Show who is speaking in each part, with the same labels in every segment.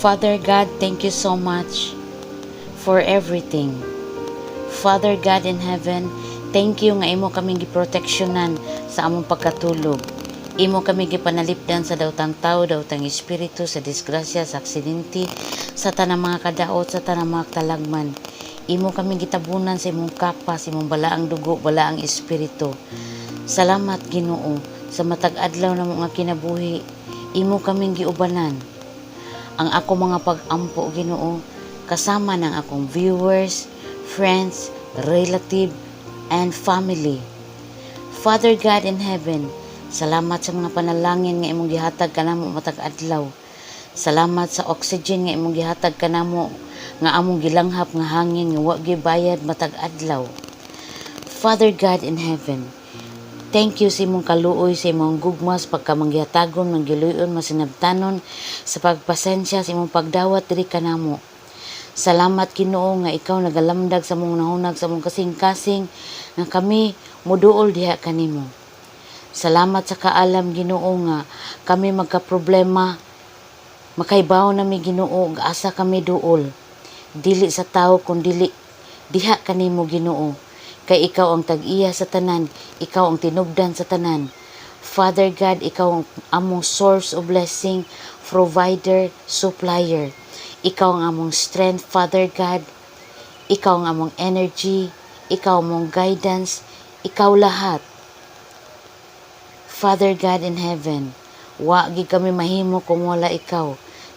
Speaker 1: Father God, thank you so much for everything. Father God in heaven, thank you nga imo kaming giproteksyonan sa among pagkatulog. Imo kami gipanalipdan sa daotang tao, daotang espiritu, sa disgrasya, sa aksidente, sa tanang mga kadaot, sa tanang mga talagman. Imo kami gitabunan sa imong kapa, sa imong balaang dugo, balaang espiritu. Salamat, Ginoo, sa matag adlaw na mga kinabuhi. Imo kaming giubanan. Ang ako mga pag-ampo, Ginoo, kasama ng akong viewers, friends, relative, and family. Father God in heaven, salamat sa mga panalangin nga imong gihatag kanamo matag adlaw. Salamat sa oxygen nga imong gihatag kanamo nga among gilanghap nga hangin nga wa gibayad matag adlaw. Father God in heaven, thank you sa imong kaluoy, sa imong gugma, sa pagkamanggihatagon, manggiluyon, masinabtanon, sa pagpasensya, sa imong pagdawat diri kanamo. Salamat, Ginoo, nga ikaw nagalamdag sa among hunahuna, sa among kasing-kasing nga kami muduol diha kanimo. Salamat sa kaalam, Ginoo, nga kami magka-problema, makaibaw na mi, Ginoo, ug asa kami duol. Dili sa tao kun dili diha kanimo, Ginoo. Kay ikaw ang tag-iya sa tanan, ikaw ang tinubdan sa tanan. Father God, ikaw ang among source of blessing, provider, supplier. Ikaw ang among strength, Father God. Ikaw ang among energy, ikaw among guidance, ikaw lahat. Father God in heaven, wa gyud kami mahimo kung wala ikaw.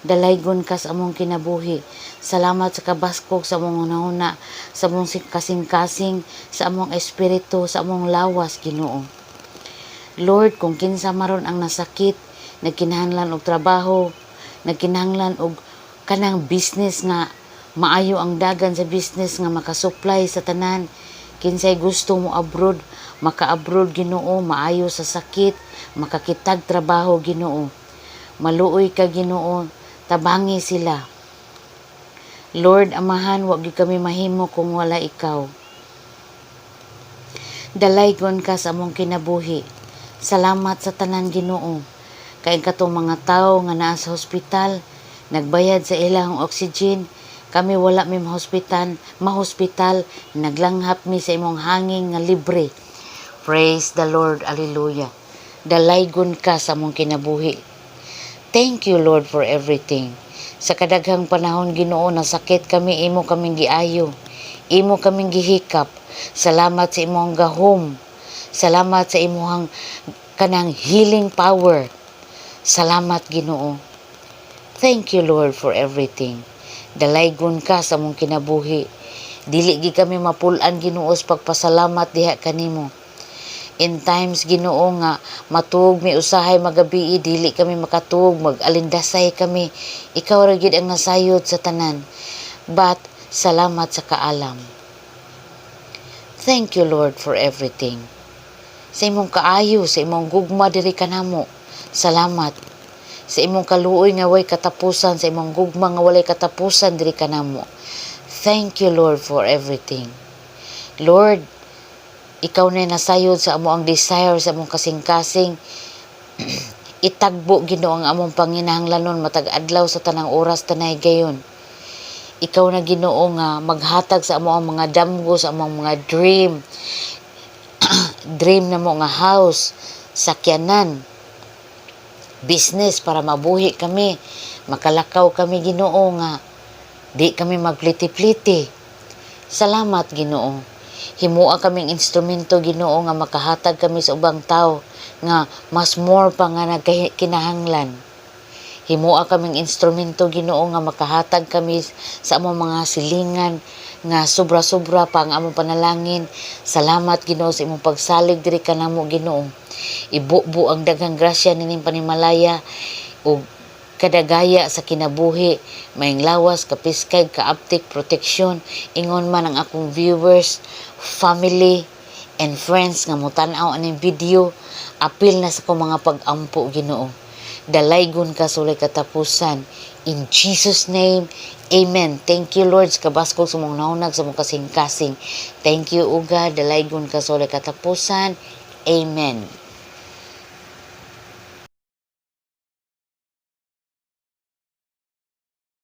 Speaker 1: Dalaygon ka sa among kinabuhi. Salamat sa kabaskog sa among hunahuna, sa among kasing-kasing, sa among espiritu, sa among lawas, Ginoo. Lord, kung kinsa maron ang nasakit, nagkinahanglan og trabaho, nagkinahanglan og kanang business nga maayo ang dagan sa business nga makasupply sa tanan, kinsay gusto mo abroad, maka-abroad, Ginoo, maayo sa sakit, makakitag trabaho, Ginoo. Maluoy ka, Ginoo, tabangi sila. Lord Amahan, wa gyud kami mahimo kung wala ikaw. Dalaygon ka sa among kinabuhi. Salamat sa tanan, Ginoo. Kay katong mga tawo nga naa sa hospital, nagbayad sa ilang oxygen, kami wala mi mahospital, mahospital, naglanghap mi sa imong hangin nga libre. Praise the Lord, hallelujah. Dalaygon ka sa among kinabuhi. Thank you, Lord, for everything. Sa kadaghang panahon, Ginoo, nasakit kami, imo kaming giayo. Imo kaming gihikap. Salamat sa imong gahom. Salamat sa imong kanang healing power. Salamat, Ginoo. Thank you, Lord, for everything. Dalaygon ka sa among kinabuhi. Dili gyud kami mapul-an, Ginoo, sa pagpasalamat diha kanimo. In times, Ginoo, nga matuog mi usahay magabii, dili kami makatuog, mag-alindasay kami. Ikaw ra gyud ang nasayod sa tanan. But salamat sa kaalam. Thank you, Lord, for everything. Sa imong kaayo, sa imong gugma diri kanamo. Salamat. Sa imong kaluoy nga way katapusan, sa imong gugma nga walay katapusan diri kanamo. Thank you, Lord, for everything. Lord, ikaw na nasayod sa amo ang desire sa among kasing-kasing. Itagbo, Ginoo, ang among panginahanglanon matag adlaw sa tanang oras tanay gayon. Ikaw na, Ginoo, nga maghatag sa amo ang mga damgo, sa among mga dream. Dream namo nga house, sakyanan, business para mabuhi kami, makalakaw kami, Ginoo, nga di kami magpliti-pliti. Salamat, Ginoo. Himua kaming instrumento, Ginoo, nga makahatag kami sa ubang tao nga mas more pa nga nagkinahanglan. Himua kaming instrumento, Ginoo, nga makahatag kami sa among mga silingan nga sobra-sobra pa ang among panalangin. Salamat, Ginoo, sa imong pagsalig diri kanamo, Ginoo. Ibubo ang daghang grasya nining panimalaya ug kadagaya sa kinabuhi, maayong lawas, kapiskay, kaaptik, proteksyon, ingon man ang akong viewers, family, and friends nga motan-aw aning video, apil na sa akong mga pag-ampo, Ginoo. Dalaygon ka sa walay katapusan. In Jesus' name, Amen. Thank you, Lord, sa kabaskog sa mong naunag, sa mong kasing-kasing. Thank you, O God. Dalaygon ka sa walay katapusan. Amen.